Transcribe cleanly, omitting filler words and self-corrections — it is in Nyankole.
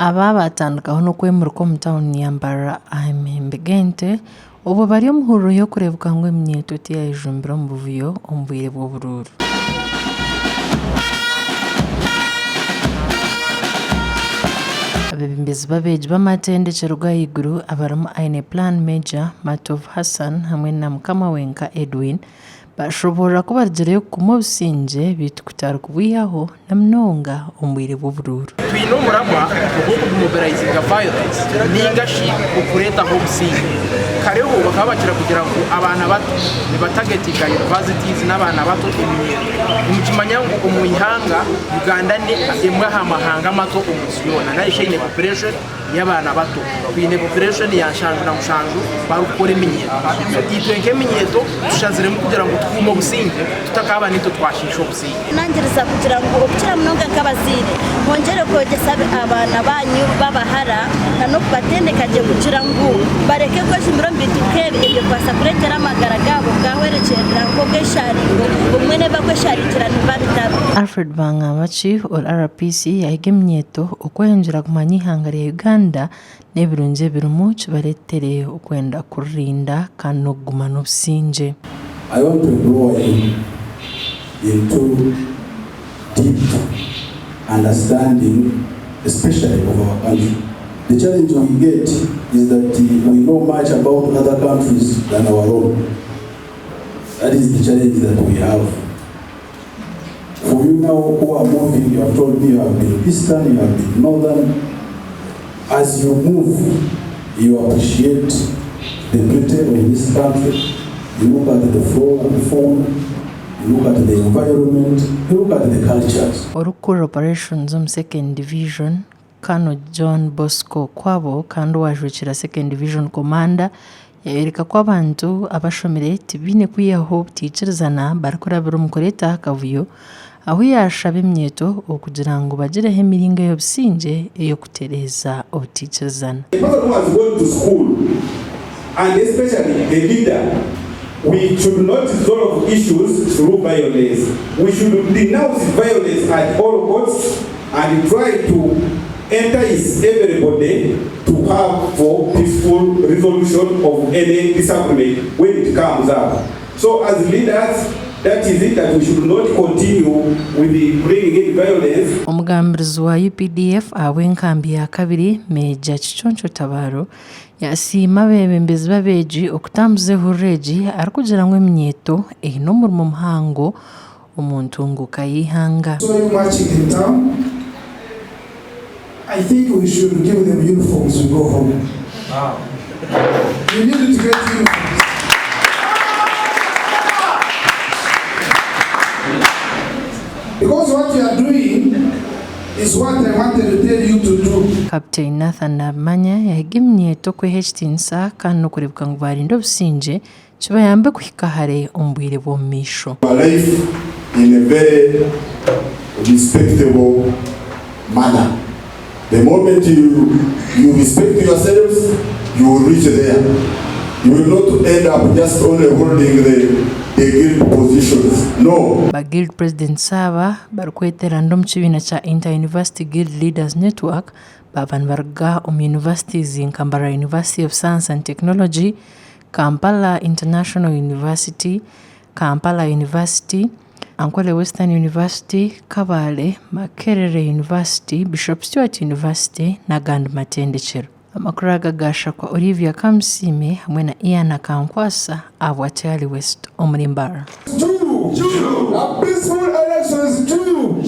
Aba baatandikaho n'okwemurika omu tauni ya Mbarara aha mihembe g'ente obwo bari omu hururu y'okureebuka ngu eminyeeto tiyayejumbira omu buvuyo omu bwire bw'oburuuru. Abeebembezi b'abeegi b'amatendekyero g'ahaiguru abarimu Aine Plan Major, Matovu Hassan hamwe na Mukamawenka Edwin Baashoboorora ku barugireyo kukuma obusingye beitu kutari kubwihaho na munonga omu bwire bw'oburuuru. Twine omuramwa ogw'okudemobilizinga violence ninga shi okureetaho obusingye. Kareho bakaba bakira kugira ngu abaana bato nibatagetinga universities n'abaana bato eminyeeto. Nimukimanya ngu omu ihanga Uganda ni emwe aha mahanga mato omu nsi yoona nari shi eine population y'abaana bato. Twine population ya 77 barikukora eminyeeto. So itwe nk'eminyeeto tushaziremu kugira ngu tukuume obusingye tutakaaba nitwe twashiisha obusingye. Nangiriza kugira ngu okukira munonga nk'abazaire mwongyere kwegyesa abaana baanyu b'abahara na n'okubatendeka gye kugira ngu bareke kwejumbira omu bintu nk'ebi ebirikubaasa kureetera amagara gaabo gaahwerekyerera nk'obwesharingo obumwe n'ebi barikwesharikira nibiba bitari. Alfred Bangambaki ori RPC yahiga eminyeeto okweyongyera kumanya eihanga rya Uganda n'ebirungi ebirimu kibareetere okwenda kuririnda kandi n'okuguma n'obusingye. I want to implore you into deep understanding especially of our country. The challenge we get is that we know much about other countries than our own. That is the challenge that we have. For you now who are moving, you have told me you have been eastern, you have been northern. As you move, you appreciate the beauty of this country. You look at the flora and fauna, you look at the environment, you look at the cultures. Orikukurira Operations omu Second Division, Colonel John Bosco Kwabo kandi owajwekyera Second Division Commander yayoreka ku abantu abashomire tibaine kwihaho obutaikirizana barikurabira omu kureetaho akavuyo ahu yashaba eminyeeto okugira ngu bagireho emiringo ey'obusingye ey'okutereeza obutaikirizana. A person who has gone to school and especially a leader, we should not solve issues through violence. We should denounce violence at all costs and try to entice everybody to have for peaceful resolution of any disagreement when it comes up. So as leaders, that is it that we should not continue with the bringing in violence. Omugambirizi wa UPDF ahabw'enkambi ya kabiri, Meeja Kiconco Tabaro yasiima abeebembezi b'abeegi okutambuza ehururu egi arikugira ngu eminyeeto eine omurimo muhango omu ntunguuka y'eihanga. Saw you marching in town, I think we should give them uniforms we go home. We need to get uniforms. Because what you are doing is what I wanted to tell you to do. Kapiteini Nathan Nabimanya yahiga eminyeeto kweha ekitiinisa kandi n'okureebeka ngu baarinda obusingye kibayambe kuhika hare omu bwire bw'omu maisho. Your life in a very respectable manner. The moment you, you respect yourselves, you will reach there. You will not end up just only holding the, the guild positions. No. Ba Guild Presidents aba barikweteranira omu kibiina kya Inter-University Guild Leaders Network baaba nibaruga omu universities nka Mbarara University of Science and Technology, Kampala International University, Kampala University, Ankole Western University, Kabale, Makerere University, Bishop Stuart University n'agandi matendekyero. Amakuru aga gaashakwa Olivia Kamusiime hamwe na Ian Akankwasa ahabwa Tayali West omuri Mbarara. A peaceful election is due.